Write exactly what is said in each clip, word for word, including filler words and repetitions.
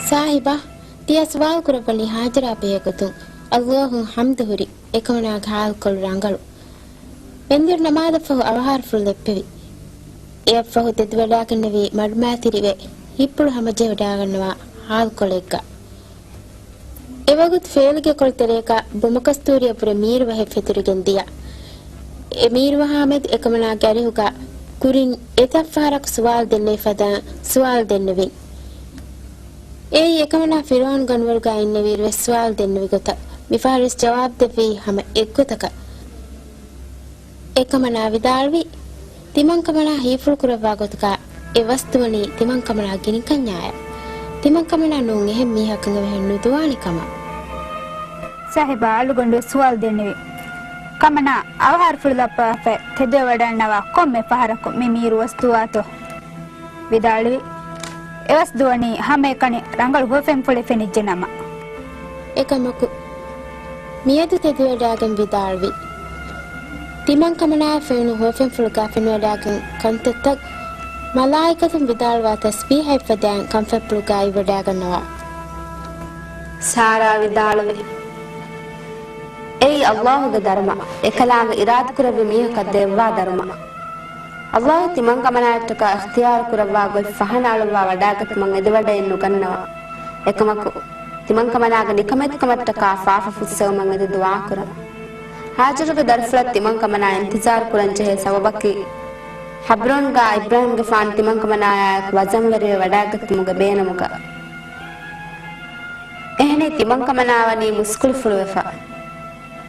ސާހިބާ، ތިޔަ ސުވާލު ކުރައްވަނީ ހާޖަރާ ބެހޭ ގޮތުން. އައްލާހު ޙަމްދު ހުރި އެކަމަނާގެ ޙާލުކޮޅު ރަނގަޅު. އެންދުރު ނަމާދަށްފަހު އަވަހާރަފުޅު ލެއްޕެވި. އެއަށްފަހު ތެދުވެޑާގެންނެވީ މަޑުމައިތިރިވެ، ހިތްޕުޅު ހަމަޖެހިވެޑާގަންނަވާ ޙާލުކޮޅެއްގަ. އެވަގުތު ފޭލިގެ ކޮޅު ތެރޭގަ ބުމަކަސްތޫރިއަށްވުރެ މީރުވަހެއް ފެތުރިގެން ދިޔަ. އެ މީރުވަހާމެދު އެކަމަނާގެ އަރިހުގަ ކުރިން އެތައް ފަހަރަކު ސުވާލު ދެންނެވި ފަދައިން ސުވާލު ދެންނެވިން. އެއީ އެކަމަނާ ފިރުޢައުނު ގަނޑުވަޅުގައި އިންނެވިއިރުވެސް ސުވާލު ދެންނެވި ގޮތަށް. މިފަހަރުވެސް ޖަވާބު ދެއްވީ ހަމަ އެއްގޮތަކަށް. އެކަމަނާ ވިދާޅުވީ، ތިމަންކަމަނާ ހީފުޅު ކުރައްވާ ގޮތުގަ އެ ވަސް ދުވަނީ ތިމަންކަމަނާ ގިނިކަންޏާއެއް. ތިމަންކަމަނާ ނޫން އެހެން މީހަކަށް އެބަހެއް ނުދުވާނެ ކަމަށް. ސާހިބާ އަޅުގަނޑު ސުވާލު ދެންނެވި ކަމަނާ އަވަހާރަފުޅު ލައްޕާފައި ތެދުވެވަޑައިންނަވާ ކޮންމެ ފަހަރަކު މި މީރު ވަސް ދުވާތޯ؟ ވިދާޅުވި، އެވަސް ދުވަނީ ހަމައެކަނި ރަނގަޅު ހުވަފެންފުޅެއް ފެނިއްޖެ ނަމަ. އެކަމަކު، މިއަދު ތެދުވެވަޑައިގެން ވިދާޅުވި، ތިމަންކަމަނާއަށް ފެނުނު ހުވަފެންފުޅުގަ ފެނިވަޑައިގެން ކަންތައްތައް މަލާއިކަތުން ވިދާޅުވާ ތަސްބީޙަތް ފަދައިން ކަންފަތްޕުޅުގައި ވަޑައިގަންނަވާ. ސާރާ ވިދާޅުވި، އެއީ އައްލާހުގެ ދަރުމަ، އެކަލާނގެ އިރާދަ ކުރެއްވި މީހަކަށް ދެއްވާ ދަރުމަ. އައްލާހު ތިމަންކަމަނާއަށްޓަކާ އިޚްތިޔާރު ކުރައްވާ ގޮތް ފަހަނަ އަޅުއްވާ ވަޑާގަތުމަށް އެދިވަޑައެއް ނުގަންނަވާ. އެކަމަކު، ތިމަންކަމަނާގެ ނިކަމެތިކަމަށްޓަކާ ފާފަ ފުއްސެވުމަށް އެދި ދުޢާ ކުރަން. ހާޖަރުގެ ދަރިފުޅަށް ތިމަންކަމަނާ އިންތިޒާރު ކުރަން ޖެހޭ ސަބަބަކީ، ޙަބްރޫންގާ އިބްރާހީމްގެފާނު ތިމަންކަމަނާއާއެކު ވަޒަންވެރިވެ ވަޑާގަތުމުގެ ބޭނުމުގަ. އެހެނީ ތިމަންކަމަނާ ވަނީ މުސްކުޅިފުޅުވެފަ.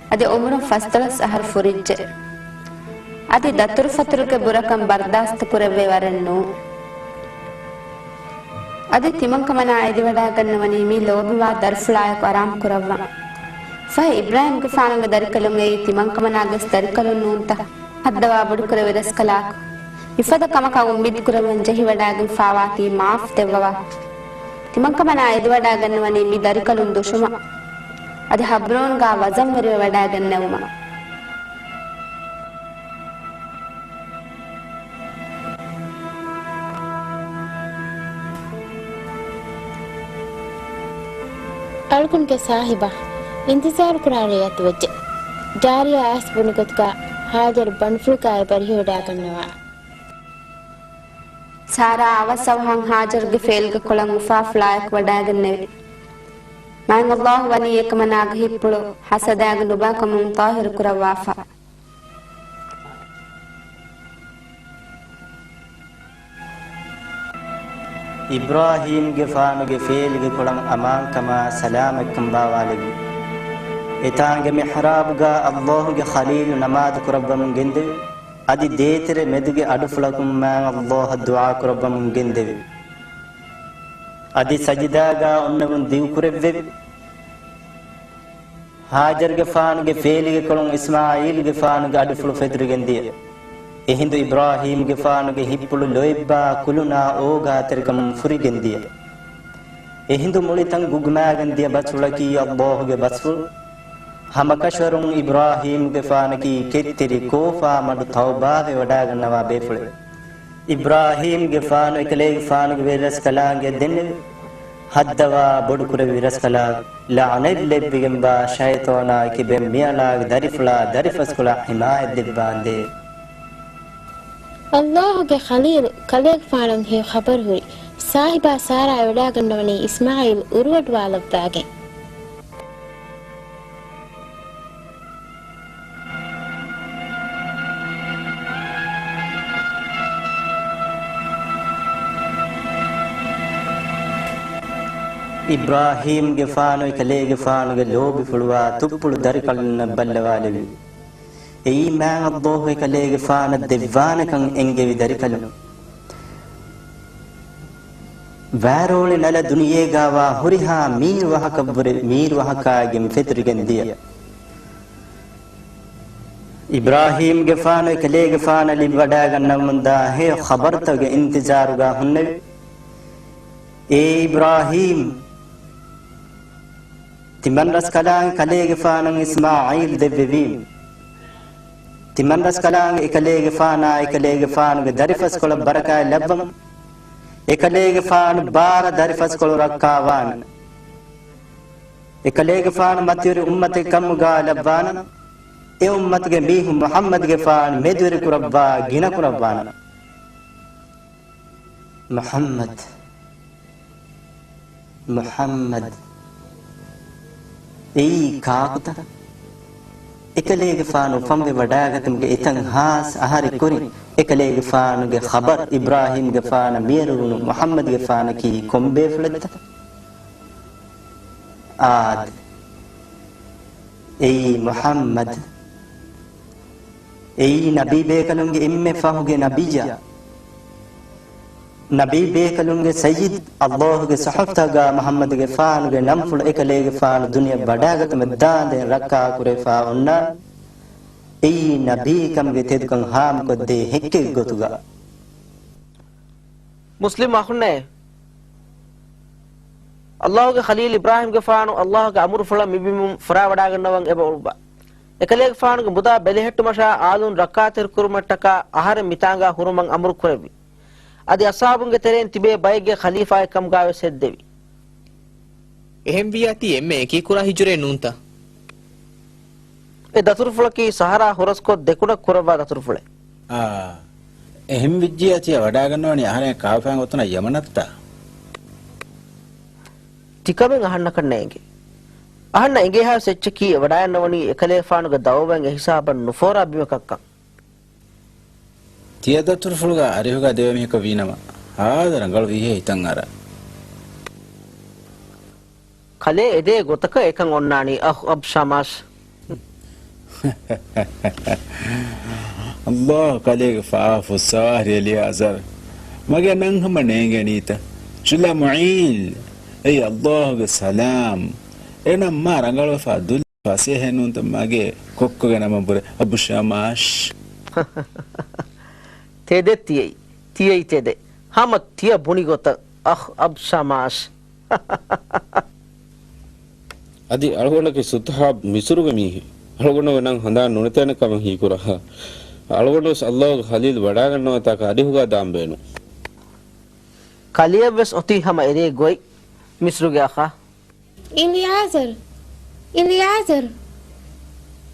އަދި އުމުރުން ފަސްދޮޅަސް އަހަރު ފުރިއްޖެ. އަދި ދަތުރުފަތުރުގެ ބުރަކަން ބަރްދާސްތު ކުރެއްވޭ ވަރެއް ނޫން. އަދި ތިމަންކަމަނާ އެދިވަޑާގަންނަވަނީ މި ލޯބިވާ ދަރިފުޅާއެކު އަރާމް ކުރައްވަން. ފަހެ އިބްރާހީމްގެފާނުގެ ދަރިކަލުން އެއީ ތިމަންކަމަނާގެ ދަރިކަލުން ނޫންތަ؟ ހައްދަވާ ބޮޑުކުރެއްވި ރަސްކަލާކު. މިފަދަ ކަމަކަށް އުއްމީދު ކުރައްވަން ޖެހިވަޑާގެންފާވާތީ މާފް ދެއްވަވާ. ތިމަންކަމަނާ އެދިވަޑާގަންނަވަނީ މި ދަރިކަލުން ދުށުމަށް. އަދި ޙަބްރޫންގާ ވަޒަންވެރިވެ ވަޑާގަންނެވުމަށް. އަޅުގަނޑުގެ ސާހިބާ އިންތިޒާރު ކުރާނީ އަތުވެއްޖެ. ޖާރިޔާ އައިސް ބުނި ގޮތުގަ ހާޖަރު ބަނޑުފުޅުގައި އެބަރިހިވެޑާގަންނަވާ. ސާރާ އަވަސް އަވަހަށް ހާޖަރުގެ ފޭލިގެ ކޮޅަށް އުފާފުޅާއެކު ވަޑާގެންނެވި. މާތް އައްލާހު ވަނީ އެކަމަނާގެ ހިތްޕުޅު ހަސަދައިގެ ނުބާކަމުން ޠާހިރު ކުރައްވާފަ. އިބްރާހީމްގެފާނުގެ ފޭލިގެ ކޮޅަށް އަމާންކަމާ ސަލާމަތްކަން ބާވާލެއްވި. އެތާނގެ މިޙްރާބުގާ އައްލާހުގެ ޚަލީލު ނަމާދު ކުރައްވަމުން ގެންދެވި. އަދި ދޭތެރެ މެދުގެ އަޑުފުޅަކުން މާތް އައްލާހަށް ދުޢާ ކުރައްވަމުން ގެންދެވި. އަދި ސަޖިދާގާ އޮންނަމުން ދިގުކުރެއްވެވި. ހާޖަރުގެފާނުގެ ފޭލިގެ ކޮޅުން އިސްމާޢީލްގެފާނުގެ އަޑުފުޅު ފެތުރިގެން ދިޔަ. އެހިނދު އިބްރާހީމްގެފާނުގެ ހިތްޕުޅު ލޯތްބާ ކުލުނާ އޯގާތެރިކަމުން ފުރިގެން ދިޔަ. އެހިނދު މުޅިތަން ގުގުމާގެން ދިޔަ ބަސްފުޅަކީ އައްލާހުގެ ބަސްފުޅު. ހަމަކަށަވަރުން އިބްރާހީމްގެފާނަކީ ކެތްތެރި ކޯފާ މަޑު ތައުބާވެ ވަޑާގަންނަވާ ބޭފުޅެއް. އިބްރާހީމްގެފާނު އެކަލޭގެފާނުގެ ވެރިރަސްކަލާނގެ ދެންނެވި. ހައްދަވާ ބޮޑުކުރެއްވި ރަސްކަލާ ލަޢުނަތް ލެއްވިގެންވާ ޝައިޠާނާ ކިބެން މިއަޅާގެ ދަރިފުޅާ ދަރިފަސްކޮޅަށް ޙިމާޔަތް ދެއްވާނދޭ. އައްލާހުގެ ޚަލީލު ކަލޭގެފާނަށް ހެޔޮ ޚަބަރު ހުރި. ސާހިބާ ސާރާ އެވަޑާގަންނަވަނީ އިސްމާޢީލް އުރުވަޑުވާލައްވާގެން. އިބްރާހީމްގެފާނު އެކަލޭގެފާނުގެ ލޯބިފުޅުވާ ތުއްޕުޅު ދަރިކަލުންނަށް ބައްލަވާލެއްވި. އެއީ މާތް އައްލާހު އެކަލޭގެފާނަށް ދެއްވާނެކަން އެންގެވި ދަރިކަލުން. ވާރޯޅި ނަލަ ދުނިޔޭގާވާ ހުރިހާ މީރު ވަހަކަށްވުރެ މީރު ވަހަކާގެން ފެތުރިގެން ދިޔަ. އިބްރާހީމްގެފާނު އެކަލޭގެފާނަށް ލިބިވަޑާގަންނަވަމުންދާ ހެޔޮ ޚަބަރުތަކުގެ އިންތިޒާރުގާ ހުންނެވި. އޭ އިބްރާހީމް! ތިމަންރަސްކަލާނގެ ކަލޭގެފާނަށް އިސްމާޢީލް ދެއްވެވީމް. ތިމަންރަސްކަލާނގެ އެކަލޭގެފާނާ އެކަލޭގެފާނުގެ ދަރިފަސްކޮޅަށް ބަރަކާތް ލައްވަމުން. އެކަލޭގެފާނު ބާރަ ދަރިފަސްކޮޅު ރައްކާވާނަން. އެކަލޭގެފާނު މަތިވެރި އުއްމަތެއް ކަމުގާ ލައްވާނަން. އެ އުއްމަތުގެ މީހުން މުޙައްމަދުގެފާނު މެދުވެރި ކުރައްވާ ގިނަ ކުރައްވާނަން. މުޙައްމަދު، މުޙައްމަދު، އެއީ ކާކުތަ؟ އެކަލޭގެފާނު އުފަންވެ ވަޑާގަތުމުގެ އެތަން ހާސް އަހަރެއް ކުރިން، އެކަލޭގެފާނުގެ ޚަބަރު އިބްރާހީމްގެފާނަށް މިއެރުވުނު މުޙައްމަދުގެފާނަކީ ކޮން ބޭފުޅެއްތަ؟ އާދެ، އެއީ މުޙައްމަދު. އެއީ ނަބީ ބޭކަލުންގެ އެންމެ ފަހުގެ ނަބިއްޔާ. ނަބީ ބޭކަލުންގެ ސައްޔިދު، ﷲ ގެ ޞުޙުފުތަކުގާ މުޙައްމަދުގެފާނުގެ ނަންފުޅު އެކަލޭގެފާނު ދުނިޔެ ވަޑާގަތުމަށް ދާންދެން ރައްކާކުރެވިފާ އޮންނާނެ. އެއީ ނަބީކަމުގެ ތެދުކަން ހާމަކޮށްދޭ ހެއްކެއް ގޮތުގަ. މުސްލިމް އަޚުންނޭ! ﷲ ގެ ޚަލީލް އިބްރާހީމްގެފާނު ﷲ ގެ އަމުރުފުޅަށް މިބިމުން ފުރާވަޑާގަންނަވަން އެބަ އުޅުއްވާ. އެކަލޭގެފާނުގެ މުދާ ބެލެހެއްޓުމަށާ އާލުން ރައްކާތެރިކުރުމަށްޓަކާ އަހަރެން މިތާނގާ ހުރުމަށް އަމުރު ކުރެއްވި. އަދި އަޞްޙާބުންގެ ތެރެއިން ތިބޭ ބައެއްގެ ޚަލީފާއެއްކަމުގާވެސް ހެއްދެވި. އެހެންވިއްޔާ ތީ އެންމެ އެކީ ކުރާ ހިޖުރައެއް ނޫންތަ؟ އެ ދަތުރުފުޅަކީ ސަހަރާ ހުރަސްކޮށް ދެކުނަށް ކުރައްވާ ދަތުރުފުޅެއް. އާ، އެހެންވިއްޖިއްޔާ ތިޔަ ވަޑާގަންނަވަނީ އަހަރެން ކާފައިން އޮތުނަ ޔަމަނަށްތަ؟ ތިކަމެއް އަހަންނަކަށް ނޭނގެ. އަހަންނަށް އެނގޭހާވެސް އެއްޗަކީ އެ ވަޑާގަންނަވަނީ އެކަލޭފާނުގެ ދައުވައިން އެހިސާބަށް ނުފޯރާ ބިމަކަށްކަން. ތިޔަ ދަތުރުފުޅުގަ އަރިހުގަ ދެވޭ މީހަކަށް ވީނަމަ، ހާދަ ރަނގަޅު ވީހޭ ހިތަށް އަރާ. ކަލޭ އެދޭ ގޮތަކަށް އެކަން އޮންނާނީ. އަހް، އަބް ޝަމާޝް. ﷲ ކަލޭގެފާނު ފުއްސަވާ ރިޔަލި އަޒަރް. މަގޭ ނަން ހަމަ ނޭނގެނީތަ؟ ޝުލަމުއީލް. އެއީ ﷲ ގެ ސަލާމް. އެ ނަން މާ ރަނގަޅުވެފާ ދުލި. ފަސޭހައެއް ނޫންތަ މަގޭ ކޮއްކޮގެ ނަމަށް ބުރެ އަބު ޝަމާޝް. ތެދެއް ތިޔައީ. ތިޔައީ ތެދެއް. ހަމަ ތިޔަ ބުނި ގޮތަށް. އަހް، އަބް ޝަމާޝް. އަދި އަޅުގަނޑަކީ ސުތުހާބް މިސުރުގެ މީހެއް. އަޅުގަނޑުގެ ނަން ހަނދާން ނުނެތޭނެ ކަމަށް ހީކުރާ. އަޅުގަނޑުވެސް ﷲ ގެ ޚަލީލް ވަޑާގަންނަވާތާކަށް އަރިހުގަ ދާން ބޭނުން. ކަލެޔަށްވެސް އޮތީ ހަމަ އެރޭ ގޮތް މިސްރުގެ އަޚާ. އިލްޔާޒަރު! އިލްޔާޒަރު!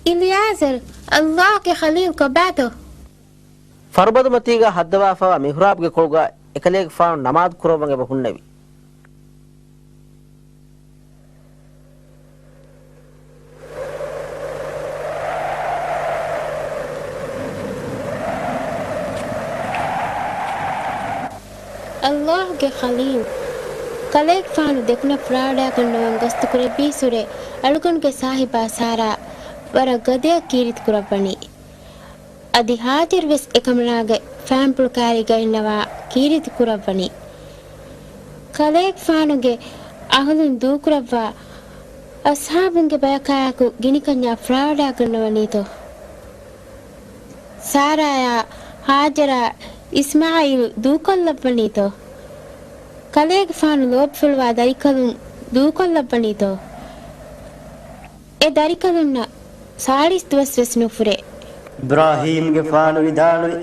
އިލްޔާޒަރު! ﷲ ގެ ޚަލީލް ކޮބާތޯ؟ ފަރުބަދުމަތީގަ ހައްދަވާފައިވާ މިޙްރާބްގެ ކޮޅުގަ އެކަލޭގެފާނު ނަމާދު ކުރައްވަން އެބަ ހުންނެވި. ﷲ ގެ ޚަލީލް ކަލޭގެފާނު ދެކުނަށް ފުރާވަޑާގަންނަވަން ގަސްތުކުރެއްވީއްސުރެ، އަޅުގަނޑުގެ ސާހިބާ ސާރާ ވަރަށް ގަދަޔަށް ކީރިތި ކުރައްވަނީ. އަދި ހާޖަރު ވެސް އެކަމަނާގެ ފައިންޕުޅު ކާރީގައިންނަވާ ކީރިތި ކުރައްވަނީ. ކަލޭގެފާނުގެ އަހުލުން ދޫކުރައްވާ އަޞްޙާބުންގެ ބަޔަކާއެކު ގިނިކަންޏާ ފުރާވަޑާގަންނަވަނީތޯ؟ ސާރާޔާ، ހާޖަރާ، އިސްމާޢީލް ދޫކޮށްލައްވަނީތޯ؟ ކަލޭގެފާނު ލޯބިފުޅުވާ ދަރިކަލުން ދޫކޮށްލައްވަނީތޯ؟ އެ ދަރިކަލުންނަށް ސާޅީސް ދުވަސް ވެސް ނުފުރޭ. އިބްރާހީމްގެފާނު ވިދާޅުވި،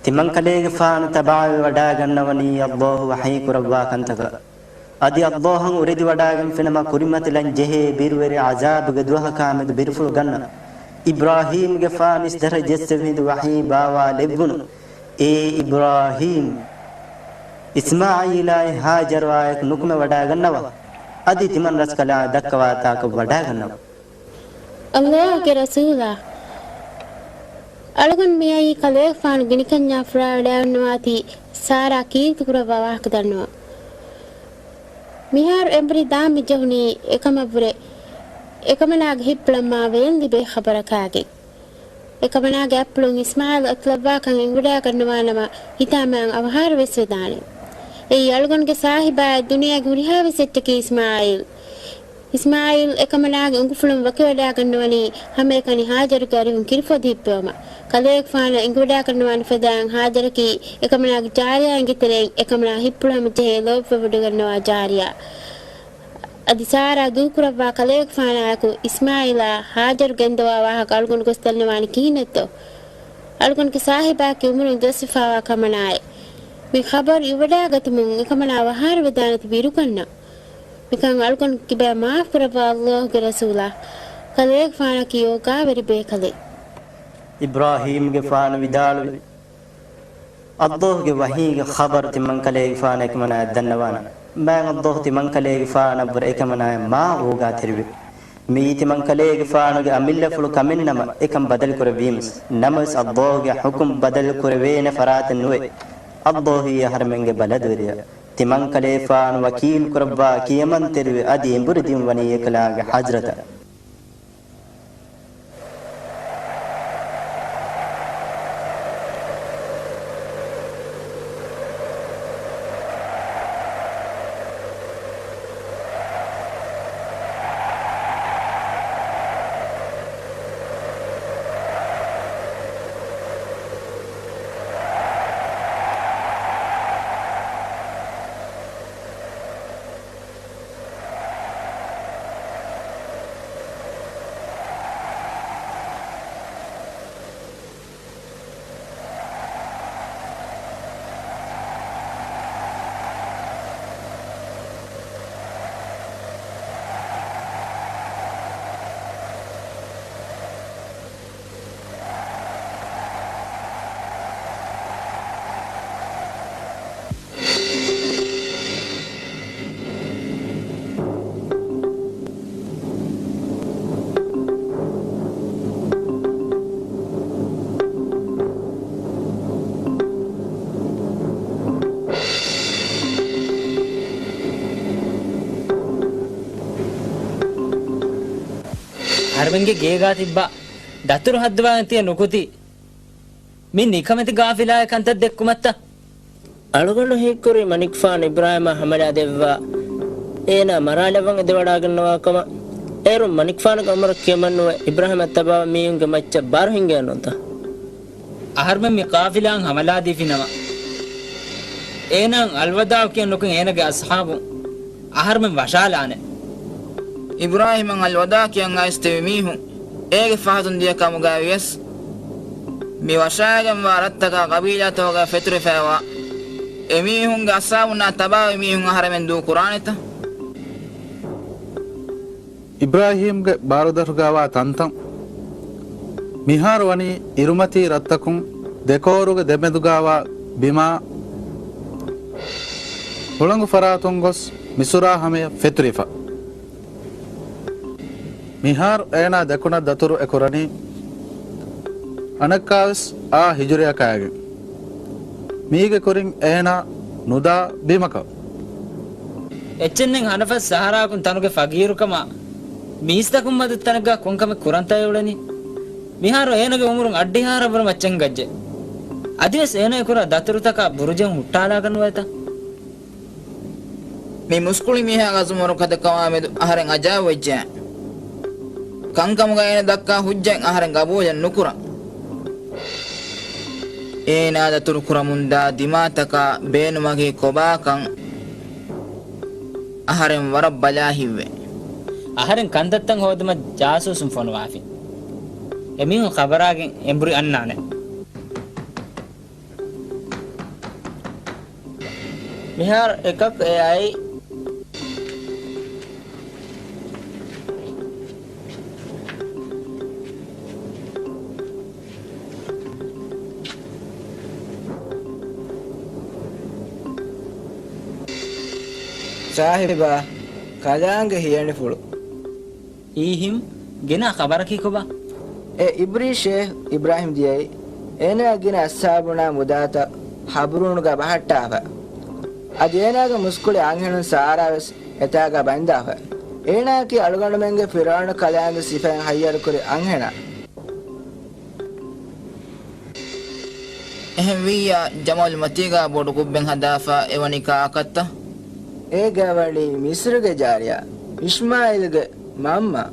ތިމަންކަލޭގެފާނު ތަބާވެވަޑާގަންނަވަނީ ﷲ ވަޙީކުރައްވާ ކަންތަކަށް. އަދި ﷲ އަށް އުރެދިވަޑާގެންފިނަމަ ކުރިމަތިލަން ޖެހޭ ބިރުވެރި ޢަޛާބުގެ ދުވަހަކާމެދު ބިރުފުޅު ގަންނަން. އިބްރާހީމްގެފާނު އިސް ދަރަ ޖެއްސެވި ހިނދު ވަޙީ ބާވާލެއްވުނު. އޭ އިބްރާހީމް! އިސްމާޢީލާއި ހާޖަރާއެކު ނުކުމެވަޑާގަންނަވާ. އަދި ތިމަން ރަސްކަލާ ދައްކަވާތާކަށް ވަޑާގަންނަވާ. ﷲ ގެ ރަސޫލާ! އަޅުގަނޑު މިއައީ ކަލޭގެފާނު ގިނިކަންޏާ ފުރާވަޑާގަންނަވާތީ ސާރާ ކީރިތި ކުރައްވާ ވާހަކަ ދަންނަވަން. މިހާރު އެނބުރި ދާން މިޖެހުނީ އެކަމަށްވުރެ އެކަމަނާގެ ހިތްޕުޅަށް މާ ވޭން ލިބޭ ޚަބަރަކާގެން. އެކަމަނާގެ އަތްޕުޅުން އިސްމާޢީލް އަތުލައްވާކަން އެނގިވަޑާގަންނަވާނަމަ، ހިތާމައަށް އަވަހާރަވެސް ވެދާނެ. އެއީ އަޅުގަނޑުގެ ސާހިބާއަށް ދުނިޔޭގެ ހުރިހާވެސް އެއްޗަކީ އިސްމާޢީލް. އިސްމާޢީލް އެކަމަނާގެ އުނގުފުޅުން ވަކިވަޑާގަންނަވަނީ ހަމައެކަނި ހާޖަރުގެ އަރިހުން ކިރިފޮދި ހިއްޕެވުމަށް. ކަލޭގެފާނަށް އެނގިވަޑާގަންނަވާނެ ފަދައިން ހާޖަރަކީ އެކަމަނާގެ ޖާރިޔާ އިނގިތެރެއިން އެކަމަނާ ހިތްޕުޅު ހަމަޖެހޭ ލޯބިވެވަޑައިގަންނަވާ ޖާރިޔާ. އަދި ސާރާ ދޫކުރައްވާ ކަލޭގެފާނާއެކު އިސްމާޢީލާ ހާޖަރު ގެންދަވާ ވާހަކަ އަޅުގަނޑު ގޮސް ދަންނަވާނީ ކިހިނެއްތޯ؟ އަޅުގަނޑުގެ ސާހިބާއަކީ އުމުރުން ދުވަސްވެފާވާ ކަމަނާއެއް. މި ޚަބަރު އިވަޑާގަތުމުން އެކަމަނާ ވަހާރިވެދާނެތި ބިރުގަންނަ. މިކަން އަޅުގަނޑު ކިބައި މާފު ކުރައްވާ ﷲ ގެ ރަސޫލާ. ކަލޭގެފާނަކީ ޔޯގާވެރި ބޭކަލެއް. އިބްރާހީމްގެފާނު ވިދާޅުވި، ﷲ ގެ ވަޙީގެ ޚަބަރު ތިމަންކަލޭގެފާނަށް އެކަމަނާއަށް ދަންނަވާނަން. މާތް ﷲ ތިމަންކަލޭގެފާނަށްވުރެ އެކަމަނާއަށް މާ އޯގާތެރިވެ. މިއީ ތިމަންކަލޭގެފާނުގެ އަމިއްލަފުޅު ކަމެއްނަމަ، އެކަން ބަދަލުކުރެއްވީމަސް. ނަމަވެސް ﷲ ގެ ޙުކުމް ބަދަލުކުރެވޭނެ ފަރާތެއް ނުވޭ. ﷲ އީ އަހަރެމެންގެ ބަލަދުވެރިޔާ. ތިމަންކަލޭފާނު ވަކީލުކުރައްވާ ކިޔަމަންތެރިވެ، އަދި އެނބުރި ދިންވަނީ އެކަލާނގެ ޙަޟްރަތަށް. އަހަރެމެންގެ ގޭގާ ތިއްބާ ދަތުރު ހައްދަވާގެން ތިޔަ ނުކުތީ. މި ނިކަމެތި ގާފިލާގެ ކަންތައް ދެއްކުމަށްތަ؟ އަޅުގަނޑު ހީކުރީ މަނިކުފާނު އިބްރާހީމާ ހަމަލާ ދެއްވާ އޭނާ މަރާލައްވަން އެދިވަޑާގަންނަވާ ކަމަށް. އޭރުން މަނިކުފާނުގެ އަމުރަށް ކިޔަމަންނުވެ އިބްރާހީމަށް ތަބާވާ މީހުންގެ މައްޗަށް ބާރު ހިންގޭނުންތަ؟ އަހަރުމެން މި ޤާފިލާއަށް ހަމަލާދީފިނަމަ، އޭނާއަށް އަލްވަދާޢު ކިޔަން ނުކުތް އޭނާގެ އަޞްޙާބުން އަހަރުމެން ވަށާލާނެ. އިބްރާހީމަށް އަލްވަދާޢު ކިޔަން އައިސް ތިބި މީހުން އޭގެ ފަހަތުން ދިޔަ ކަމުގައި ވިޔަސް، މި ވަށާގެންވާ ރަށްތަކާ ޤަބީލާތަކުގައި ފެތުރިފައިވާ އެމީހުންގެ އަޞްޙާބުންނާ ތަބާވި މީހުން އަހަރެމެން ދޫކުރާނެތަ؟ އިބްރާހީމްގެ ބާރުދަށުގައިވާ ތަންތަން. މިހާރު ވަނީ އިރުމަތީ ރަށްތަކުން ދެކޯރުގެ ދެމެދުގައިވާ ބިމާ ހުޅަނގު ފަރާތުން ގޮސް މިސުރާ ހަމަޔަށް ފެތުރިފަ. މިހާރު އޭނާ ދެކުނަށް ދަތުރު އެކުރަނީ އަނެއްކާވެސް އާ ހިޖުރަޔަކާގެން. މީގެ ކުރިން އޭނާ ނުދާ ބިމަކަށް. އެއްޗެއް ނެތް ހަނަފަސް ސަހަރާއަކުން ތަނުގެ ފަގީރުކަމާ މީސްތަކުން މަދު ތަނެއްގަ ކޮންކަމެއް ކުރަންތަ އެ އުޅެނީ؟ މިހާރު އޭނާގެ އުމުރުން އައްޑިހާރަށްވުރެ މައްޗަށް ހިނގައްޖެ. އަދިވެސް އޭނާ އެކުރާ ދަތުރުތަކާ ބުރުޖެއް ހުއްޓާލާގަންނުވޭތަ؟ މި މުސްކުޅި މީހާގެ އަޒުމު ރުކަދަކަމާމެދު އަހަރެން އަޖައިބުވެއްޖެ. ކަންކަމުގައި އޭނަ ދައްކާ ހުއްޖަތް އަހަރެން ގަބޫލެއް ނުކުރަން. އޭނާ ދަތުރު ކުރަމުންދާ ދިމާތަކާ ބޭނުމަކީ ކޮބާކަން އަހަރެން ވަރަށް ބަލާ ހިތްވޭ. އަހަރެން ކަންތައްތައް ހޯދުމަށް ޖާސޫސުން ފޮނުވާފިން. އެމީހުން ޚަބަރާގެން އެނބުރި އަންނާނެ. މިހާރު އެކަކު އެ އައީ. ސާހިބާ، ކަލާނގެ ހިޔަނިފުޅު. އީހިމް، ގިނަ ޚަބަރަކީ ކޮބާ؟ އެ އިބްރީ ޝޭޚް އިބްރާހިމް ދިޔައީ، އޭނާ ގިނަ އައްސާބުންނާ މުދާތައް ހަބްރޫނުގަ ބަހައްޓާފަ. އަދި އޭނާގެ މުސްކުޅި އަންހެނުން ސާރާވެސް އެތާގަ ބައިންދާފަ. އޭނާއަކީ އަޅުގަނޑުމެންގެ ފިރުޢައުނު ކަލާނގެ ސިފައިން ހައްޔަރުކުރި އަންހެނާ. އެހެންވިއްޔާ، ޖަމަލް މަތީގަ ބޮޑު ގުއްބެއް ހަދާފަ އެވަނީ ކާކަށްތަ؟ އޭގަ ވަނީ މިސްރުގެ ޖާރިޔާ، އިޝްމާއީލްގެ މަންމަ.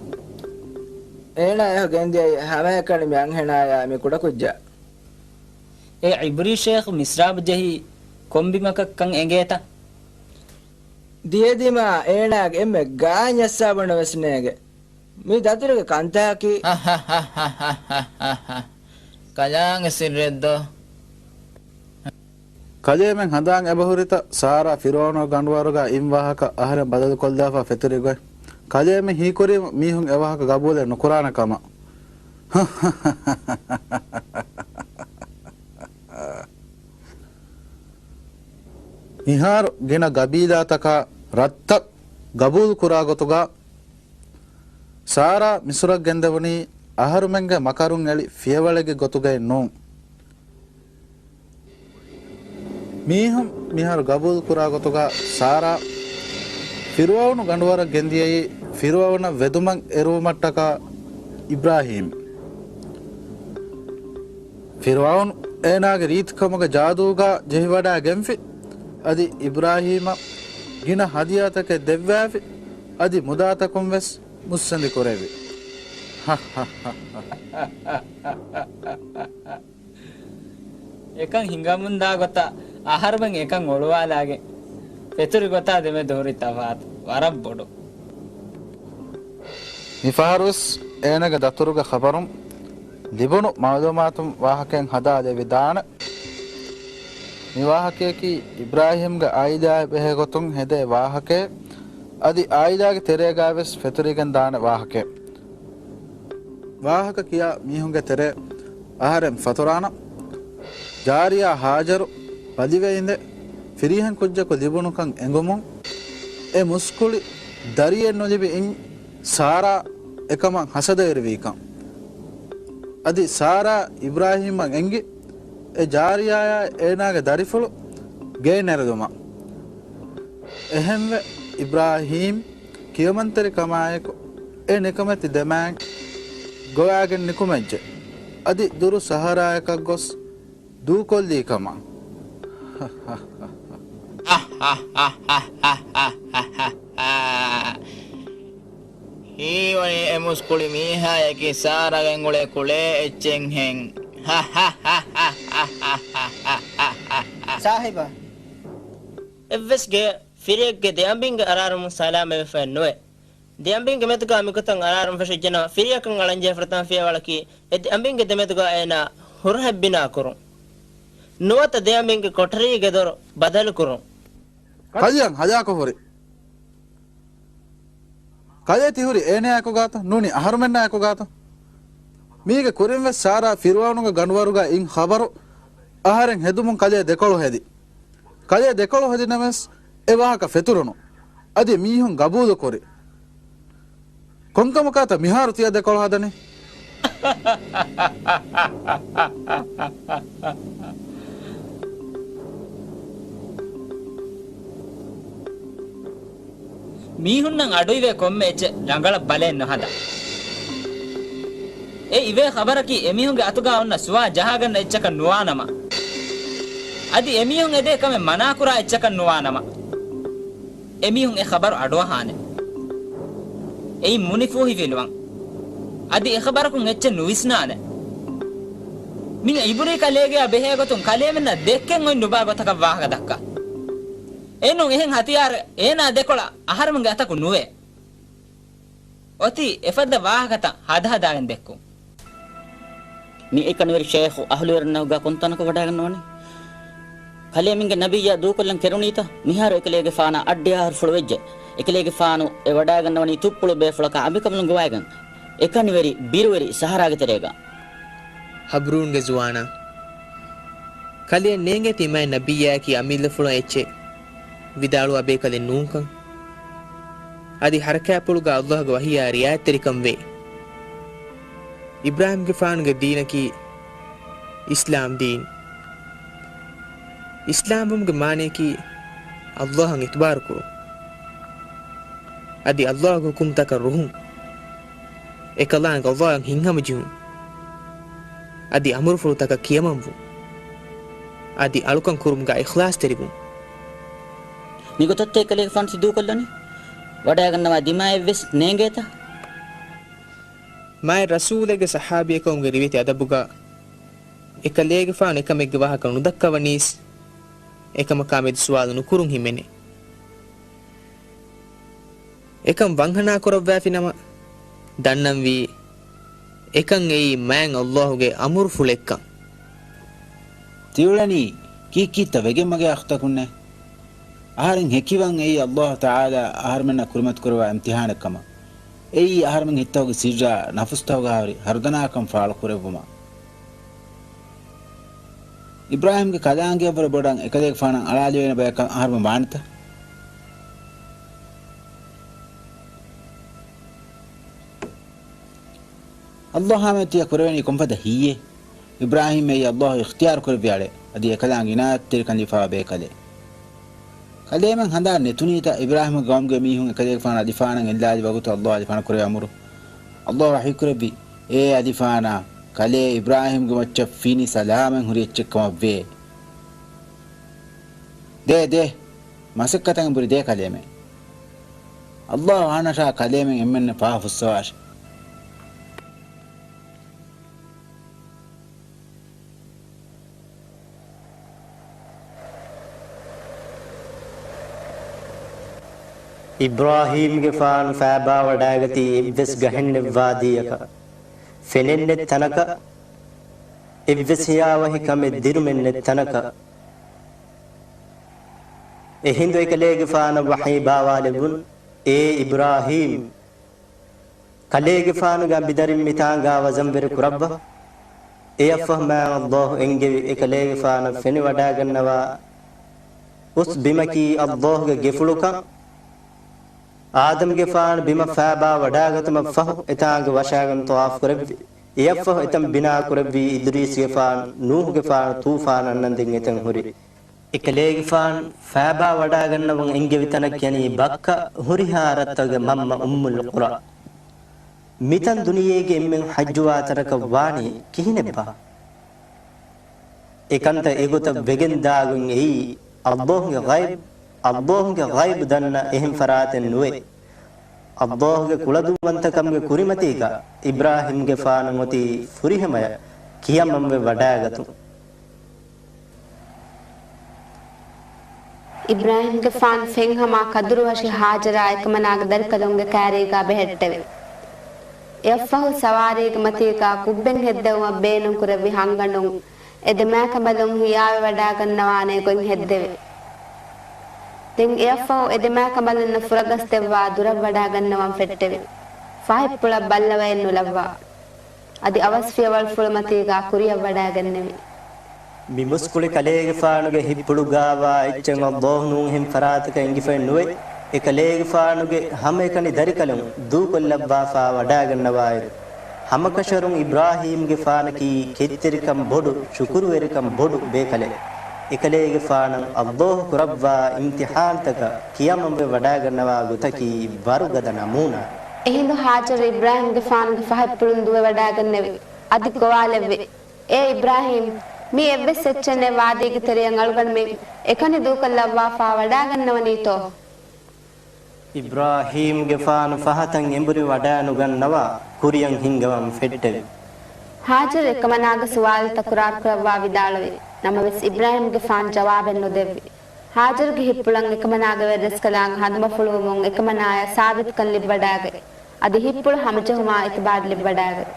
އޭނާ އެހޮ ގެންދިޔައީ ހަމައެކަނި މި އަންހެނާޔާ މި ކުޑަކުއްޖާ. އެ އިބްރީ ޝޭޚް މިސްރާބު ޖެހީ ކޮން ބިމަކަށްކަން އެނގޭތަ؟ ދިޔަދިމާ އޭނާގެ އެންމެ ގާތް އައްސާބުންނަށް ވެސް ނޭނގެ. މި ދަތުރުގެ ކަންތަކަކީ. ކަލާނގެ ސިއްރެއްދޯ؟ ކަލޭމެން ހަނދާން އެބަހުރިތަ ސާރާ ފިރުޢައުނުގެ ގަނޑުވަރުގަ އިން ވާހަކަ އަހަރެން ބަދަލުކޮށްލާފަ ފެތުރިގޮތް؟ ކަލޭމެން ހީކުރީމަ މީހުން އެވާހަކަ ގަބޫލެއް ނުކުރާނެ ކަމަށް. މިހާރު ގިނަ ގަބީލާތަކާ ރަށްތައް ގަބޫލުކުރާ ގޮތުގަ ސާރާ މިސުރަށް ގެންދެވުނީ އަހަރުމެންގެ މަކަރުން އެޅި ފިޔަވަޅެއްގެ ގޮތުގައެއް ނޫން. މީހުން މިހާރު ގަބޫލުކުރާ ގޮތުގަ ސާރާ ފިރުޢައުނު ގަނޑުވަރަށް ގެންދިޔައީ ފިރުޢައުނަށް ވެދުމަށް އެރުވުމަށްޓަކާ އިބްރާހީމް. ފިރުޢައުނު އޭނާގެ ރީތިކަމުގެ ޖާދޫގަ ޖެހިވަޑައިގެންފި، އަދި އިބްރާހީމަށް ގިނަ ހަދިޔާތަކެއް ދެއްވާފި، އަދި މުދާތަކުން ވެސް މުއްސަނދި ކުރެވި. އެކަން ހިނގަމުންދާ ގޮތަށް އަހަރުމެން އެކަން އޮޅުވާލާގެން ފެތުރި ގޮތާ ދެމެދު ހުރި ތަފާތު ވަރަށް ބޮޑު. މިފަހަރުވެސް އޭނާގެ ދަތުރުގެ ޚަބަރުން ލިބުނު މަޢުލޫމާތުން ވާހަކައެއް ހަދާލެވިދާނެ. މި ވާހަކަޔަކީ އިބްރާހީމްގެ އާއިލާއާ ބެހޭ ގޮތުން ހެދޭ ވާހަކައެއް، އަދި އާއިލާގެ ތެރޭގައިވެސް ފެތުރިގެން ދާނެ ވާހަކައެއް. ވާހަކަ ކިޔާ މީހުންގެ ތެރޭ އަހަރެން ފަތުރާނަ، ޖާރިޔާ ހާޖަރު ބަލިވެ އިނދެ ފިރިހެން ކުއްޖަކު ލިބުނުކަން އެނގުމުން، އެ މުސްކުޅި ދަރިއެއް ނުލިބި އިން ސާރާ އެކަމަށް ހަސަދަވެރިވީކަން. އަދި ސާރާ އިބްރާހީމަށް އެނގި، އެ ޖާރިޔާއާ އޭނާގެ ދަރިފުޅު ގެއިން ނެރެލުމަށް. އެހެންވެ، އިބްރާހީމް ކިޔަމަންތެރިކަމާއެކު އެ ނިކަމެތި ދެމާތް ގޮވާގެން ނިކުމެއްޖެ. އަދި ދުރު ސަހަރާޔަކަށް ގޮސް ދޫކޮށްލީ ކަމަށް. ހީވަނީ އެ މުސްކުޅި މީހާޔަކީ ސާރާގެ އެނގުޅޭ ކުޅޭ އެއްޗެއްހެން. ސާހިބާ، އެއްވެސް ގެޔަށް ފިރިއެއްގެ ދެއަނބިންގެ އަރާރުމުން ސަލާމަތްވެފައެއް ނުވޭ. ދެއަނބިންގެ މެދުގަ މިގޮތަށް އަރާރުން ފެށިއްޖެނަމަ، ފިރިއަކަށް އަޅަންޖެހޭ ފުރަތަމަ ފިޔަވަޅަކީ، އެ ދެއަނބިންގެ ދެމެދުގަ އޭނާ ހުރަހެއް ބިނާ ކުރުން. ނުވަތަ ދެއަނބިންގެ ކޮޓަރީގެ ދޮރު ބަދަލު ކުރުން. ކަލެޔަށް ހަލާކު ހުރި. ކަލޭ ތި ހުރި އޭނަޔާއެކުގާތަ؟ ނޫނީ އަހަރުމެންނާއެކުގާތަ؟ މީގެ ކުރިންވެސް ސާރާ ފިރުޢައުނުގެ ގަނޑުވަރުގަ އިން ޚަބަރު އަހަރެން ހެދުމުން ކަލޭ ދެކޮޅު ހެދި. ކަލޭ ދެކޮޅު ހެދި ނަމަވެސް އެ ވާހަކަ ފެތުރުނު. އަދި މީހުން ގަބޫލުކުރި. ކޮންކަމަކާތަ މިހާރު ތިޔަ ދެކޮޅު ހަދަނީ؟ މީހުންނަށް އަޑުއިވޭ ކޮންމެ އެއްޗެއް ރަނގަޅަށް ބަލައެއް ނުހަދާ. އެ އިވޭ ޚަބަރަކީ އެމީހުންގެ އަތުގާ އޮންނަ ސުވާ ޖަހާގަންނަ އެއްޗަކަށް ނުވާނަމަ، އަދި އެމީހުން އެދޭ ކަމެއް މަނާކުރާ އެއްޗަކަށް ނުވާނަމަ، އެމީހުން އެ ޚަބަރު އަޑުއަހާނެ. އެއީ މުނިފޫހިފިލުވަން. އަދި އެ ޚަބަރަކުން އެއްޗެއް ނުވިސްނާނެ. މި އިބުރީ ކަލޭގެއާ ބެހޭގޮތުން ކަލޭމެންނަށް ދެއްކެން އޮތް ނުބާ ގޮތަކަށް ވާހަކަ ދައްކާ. އެނޫން އެހެން ހަތިޔާރެއް އޭނާ ދެކޮޅަށް އަހަރުމެންގެ އަތަކު ނުވޭ. އޮތީ އެފަދަ ވާހަކަތައް ހަދަހަދާގެން ދެއްކުން. މި އެކަނިވެރި ޝޭޚު އަހުލުވެރިންނަކުގާ ކޮންތަނަކަށް ވަޑައިގަންނަވަނީ؟ ކަލޭމެންގެ ނަބިއްޔާ ދޫކޮށްލަން ކެރުނީތަ؟ މިހާރު އެކަލޭގެފާނާ އައްޑި އަހަރުފުޅު ވެއްޖެ. އެކަލޭގެފާނު އެ ވަޑައިގަންނަވަނީ ތުއްޕުޅު ބޭފުޅަކާ އަނބިކަނބަލުން ގޮވައިގެން. އެކަނިވެރި ބިރުވެރި ސަހަރާގެ ތެރޭގަ. ހަބްރޫންގެ ޒުވާނާ، ކަލޭ ނޭނގޭތީ މާތް ނަބިއްޔާއަކީ އަމިއްލަފުޅު އެއްޗެއް ވިދާޅުވާ ބޭކަލެއް ނޫންކަން. އަދި ހަރަކާތްޕުޅުގަ އައްލާހުގެ ވަޙީއާ ރިޢާޔަތްތެރިކަން ވޭ. އިބްރާހީމްގެފާނުގެ ދީނަކީ އިސްލާމް ދީން. އިސްލާމްވުމުގެ މާނަޔަކީ އައްލާހަށް އިތުބާރުކުރުން. އަދި އައްލާހުގެ ޙުކުމްތަކަށް ރުހުން. އެކަލާނގެ އައްލާހަށް ހިތްހަމަޖެހުން. އަދި އަމުރުފުޅުތަކަށް ކިޔަމަންވުން. އަދި އަޅުކަން ކުރުމުގަ އިޚްލާޞްތެރިވުން. މިގޮތަށްތަ އެކަލޭގެފާނު ތި ދޫކޮށްލަނީ؟ ވަޑައިގަންނަވާ ދިމާއެއްވެސް ނޭނގޭތަ؟ މާތް ރަސޫލެއްގެ ޞަޙާބީއަކަމުގެ ރިވެތި އަދަބުގަ އެކަލޭގެފާނު އެކަމެއްގެ ވާހަކަ ނުދައްކަވަނީސް، އެކަމަކާ މެދު ސުވާލު ނުކުރުން ހިމެނޭ. އެކަން ވަންހަނާ ކުރައްވާފިނަމަ، ދަންނަންވީ އެކަން އެއީ މާތް އައްލާހުގެ އަމުރުފުޅެއްކަން. ތިއުޅެނީ ކީއްކީއްތަ ވެގެން މަގޭ އަޚްތަކުންނޭ؟ އަހަރެން ހެކިވަން އެއީ އައްލާހު ތަޢާލާ އަހަރުމެންނަށް ކުރިމަތިކުރައްވާ އިމްތިޙާނެއް ކަމަށް. އެއީ އަހަރުމެން ހިތްތަކުގެ ސިއްރާ ނަފުސްތަކުގަ ހުރި ހަރުދަނާކަން ފާޅުކުރެއްވުމަށް. އިބްރާހީމްގެ ކަލާނގެއަށްވުރެ ބޮޑަށް އެކަލޭގެފާނަށް އަޅާލެވޭނެ ބަޔަކަށް އަހަރުމެން ވާނެތަ؟ އައްލާހާމެދު ތިޔަ ކުރެވެނީ ކޮންފަދަ ހީއެއް؟ އިބްރާހީމް އެއީ އައްލާހު އިޚްތިޔާރު ކުރެއްވި އަޅެއް. އަދި އެކަލާނގެ އިނާޔަތްތެރިކަން ލިބިފައިވާ ބޭކަލެއް. ކަލޭމެން ހަނދާން ނެތުނީތަ؟ އިބްރާހީމްގެ ގައުމުގެ މީހުން އެކަލޭގެފާނަށް އަލިފާނަށް އެއްލާލި ވަގުތު އައްލާހު އަލިފާނަށް ކުރެވޭ އަމުރު. އައްލާހު ވަޙީކުރެއްވި، އޭ އަލިފާނާ، ކަލޭ އިބްރާހީމްގެ މައްޗަށް ފިނި ސަލާމަތް ހުރި އެއްޗެއްކަމަށްވޭ. ދޭ، ދޭ، މަސައްކަތަށް އެނބުރި ދޭ ކަލޭމެން. އައްލާހު އަހަނަށާ ކަލޭމެން އެންމެންނަށް ފާހަ ފުއްސަވާށި. އިބްރާހީމްގެފާނު ފައިބާވަޑައިގަތީ އެއްވެސް ގަހެއްނެތް ވާދީއަކަށް، ފެނެއްނެތް ތަނަކަށް، އެއްވެސް ހިޔާވަހި ކަމެއް ދިރުމެއްނެތް ތަނަކަށް. އެހިނދު އެކަލޭގެފާނަށް ވަޙީ ބާވާލެއްވުން، އޭ އިބްރާހީމް! ކަލޭގެފާނުގެ އަނބިދަރިން މިތާނގާ ވަޒަންވެރި ކުރައްވަ. އެއަށްފަހު މާތް އައްލާހު އެންގެވި އެކަލޭގެފާނަށް ފެނިވަޑައިގަންނަވާ އުސް ބިމަކީ އައްލާހުގެ ގެފުޅުކަން. އާދަމްގެފާނު ބިމަށް ފައިބާ ވަޑައިގަތުމަށްފަހު އެތާނގަ ވަށާގެން ޠަވާފު ކުރެއްވި. އެއަށްފަހު އެތަން ބިނާ ކުރެއްވީ އިދުރީސްގެފާނު، ނޫޙުގެފާނު، ޠޫފާނު އަންނަންދެން އެތަން ހުރި. އެކަލޭގެފާނު ފައިބާ ވަޑައިގަންނަވަން އެންގެވި ތަނަށް ކިޔަނީ ބައްކަ، ހުރިހާ ރަށްތަކުގެ މަންމަ އުއްމުލް ޤުރާ. މިތަން ދުނިޔޭގެ އެންމެން ޙައްޖުވާ ތަނަކަށް ވާނީ ކިހިނެއްބާ؟ އެކަންތައް އެގޮތަށް ވެގެން ދާގޮތް އެއީ އައްލާހުގެ ޣައިބް، އައްލާހުގެ ޣައިބް ދަންނަ އެހެން ފަރާތެއް ނުވޭ. އައްލާހުގެ ކުޅަދުންވަންތަކަމުގެ ކުރިމަތީގަ އިބްރާހީމްގެފާނު އޮތީ ފުރިހަމަޔަށް ކިޔަމަންވެ ވަޑައިގަތުން. އިބްރާހީމްގެފާނު ފެންހަމަ ކަދުރުވަށި ހާޖަރާ އެކަމަނާގެ ދަރިކަލުންގެ ކާރީގާ ބެހެއްޓެވި. އެއަށްފަހު ސަވާރީގެ މަތީގާ ކުއްބެއް ހެއްދެވުމަށް ބޭނުންކުރެއްވި ހަންގަނޑުން އެ ދެމާކަނބަލުން ހިޔާވެވަޑައިގަންނަވާނޭ ގޮތް ހެއްދެވި. ދެން އެއަށްފަހު އެ ދެމާކަނބަލުންނަށް ފުރަގަސް ދެއްވާ ދުރަށްވަޑައިގަންނަވަން ފެއްޓެވި. ފަހަތްޕުޅަށް ބައްލަވައެއް ނުލައްވާ. އަދި އަވަސް ފިޔަވަޅުފުޅުމަތީގާ ކުރިއަށްވަޑައިގެންނެވި. މި މުސްކުޅި ކަލޭގެފާނުގެ ހިތްޕުޅުގާވާ އެއްޗެއް އައްލާހު ނޫން އެހެން ފަރާތަކަށް އެނގިފައެއް ނުވޭ. އެ ކަލޭގެފާނުގެ ހަމައެކަނި ދަރިކަލުން ދޫކޮށްލައްވާފާ ވަޑައިގަންނަވާއިރު، ހަމަކަށަވަރުން އިބްރާހީމްގެފާނަކީ ކެތްތެރިކަން ބޮޑު، ޝުކުރުވެރިކަން ބޮޑު ބޭކަލެއް. އެކަލޭގެފާނަށް އައްލާހު ކުރައްވާ އިމްތިޙާންތަކަށް ކިޔަމަންވެ ވަޑައިގަންނަވާ ގޮތަކީ ވަރުގަދަ ނަމޫނާއެއް. އެހިނދު ހާޖަރު އިބްރާހީމްގެފާނުގެ ފަހަތްޕުޅުން ދުވެވަޑައިގެންނެވި. އަދި ގޮވާލެއްވި. އޭ އިބްރާހީމް! މީ އެއްވެސް އެއްޗެއް ނެތް ވާދީގެ ތެރެއަށް އަޅުގަނޑުމެން އެކަނި ދޫކޮށްލައްވާފާ ވަޑައިގަންނަވަނީތޯ؟ އިބްރާހީމްގެފާނު ފަހަތަށް އެނބުރި ވަޑައިނުގަންނަވާ ކުރިއަށް ހިންގަވަން ފެއްޓެވި. ހާޖަރު އެކަމަނާގެ ސުވާލު ތަކުރާރުކުރައްވާ ވިދާޅުވި. ނަމަވެސް އިބްރާހީމްގެފާނު ޖަވާބެއް ނުދެއްވި. ހާޖަރުގެ ހިތްޕުޅަށް އެކަމަނާގެ ވެރިރަސްކަލާނގެ ހަނދުމަފުޅުވުމުން އެކަމަނާޔަށް ސާބިތުކަން ލިބިވަޑައިގަތް. އަދި ހިތްޕުޅު ހަމަޖެހުމާ އިތުބާރު ލިބިވަޑައިގަތް.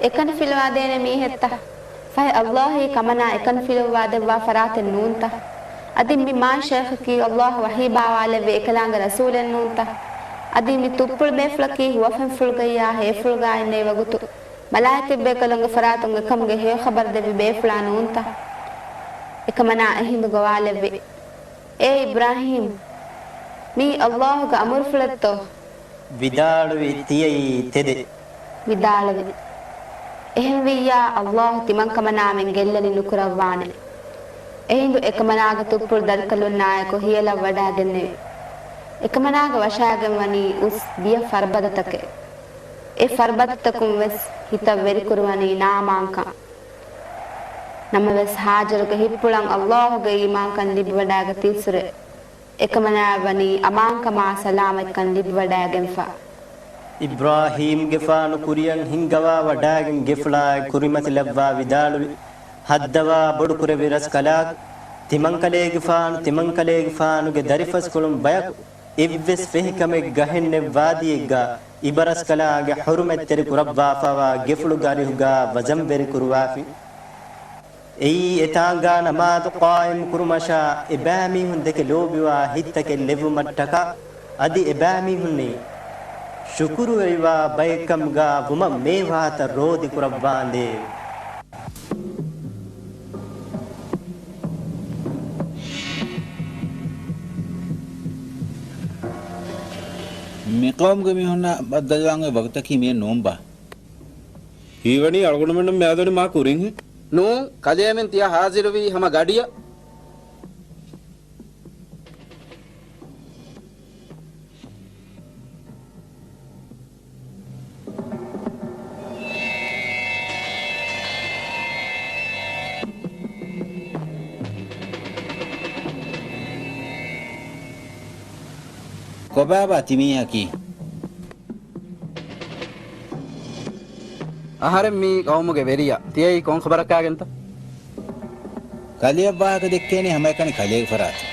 އެކަނި ފިލުވާދޭނެ މީހެއްތަ؟ ފަހެ އައްލާހީ ކަމަނާ އެކަނި ފިލުއްވާދެއްވާ ފަރާތެއް ނޫންތަ؟ އަދި މި މާތް ޝައިޚަކީ އައްލާހު ވަޙީ ބާވާލެއްވި އެކަލާނގެ ރަސޫލެއް ނޫންތަ؟ އަދި މި ތުއްޕުޅު ބޭފުޅަކީ ހުވަފެންފުޅުގައްޔާ ހޭފުޅުގާ އިންނެވި ވަގުތު މަލާއިކަތްބޭކަލުންގެ ފަރާތުން އެކަމުގެ ހެޔޮ ޚަބަރު ދެއްވި ބޭފުޅާ ނޫންތަ؟ އެކަމަނާ އެހިނދު ގޮވާލެއްވި. އޭ އިބްރާހީމް! މީ އައްލާހުގެ އަމުރުފުޅެއްތޯ؟ ވިދާޅުވި ތިޔައީ ތެދެއް. ވިދާޅުވި. އެހެންވިއްޔާ އައްލާހު ތިމަންކަމަނާމެން ގެއްލެނި ނުކުރައްވާނެ. އެހިނދު އެކަމަނާގެ ތުއްޕުޅު ދަރިކަލުންނާއެކު ހިޔަލަށް ވަޑައިގެންނެވި. އެކަމަނާގެ ވަށާގެން ވަނީ އުސް ބިޔަ ފަރުބަދަތަކެއް. އެ ފަރުބަދަތަކުން ވެސް ހިތަށް ވެރިކުރުވަނީ ނާއަމާންކަން. ނަމަވެސް ހާޖަރުގެ ހިތްޕުޅަށް އައްލާހުގެ އީމާންކަން ލިބިވަޑައިގަތީއްސުރެ، އެކަމަނާއަށް ވަނީ އަމާންކަމާ ސަލާމަތްކަން ލިބިވަޑައިގެންފަ. އިބްރާހީމްގެފާނު ކުރިއަށް ހިންގަވާ ވަޑައިގެން ގެފުޅާއެއް ކުރިމަތިލައްވާ ވިދާޅުވި. ހައްދަވާ ބޮޑުކުރެއްވި ރަސްކަލާކު، ތިމަންކަލޭގެފާނު، ތިމަންކަލޭގެފާނުގެ ދަރިފަސްކޮޅުން ބަޔަކު އެއްވެސް ފެހިކަމެއް ގަހެއް ނެތް ވާދީއެއްގަ އިބަރަސްކަލާނގެ ޙުރުމަތްތެރި ކުރައްވާފައިވާ ގެފުޅުގެ އަރިހުގަ ވަޒަންވެރި ކުރުވާފި. އެއީ އެތާނގާ ނަމާދު ޤާއިމު ކުރުމަށާ އެބައިމީހުން ދެކެ ލޯބިވާ ހިތްތަކެއް ލެއްވުމަށްޓަކާ، އަދި އެބައިމީހުންނީ ޝުކުރުވެރިވާ ބައެއްކަމުގާ ވުމަށް މޭވާތައް ރޯދި ކުރައްވާނދޭވެ. މި ޤައުމުގެ މީހުންނާ ބައްދަލުވާން އޮތް ވަގުތަކީ މިއެއް ނޫންބާ؟ ހީވަނީ އަޅުގަނޑުމެންނަށް މިއަދުވަނީ މާ ކުރިންހެން. ނޫން، ކަލޭމެން ތިޔަ ހާޒިރުވީ ހަމަ ގަޑިއަށް. ކޮބާބާ ތިމީހަކީ؟ އަހަރެން މީ ގައުމުގެ ވެރިޔާ. ތިޔައީ ކޮން ޚަބަރަކާގެންތަ؟ ކަލެޔަށް ވާހަކަ ދެއްކޭނީ ހަމައެކަނި ކަލޭގެ ފަރާތުން.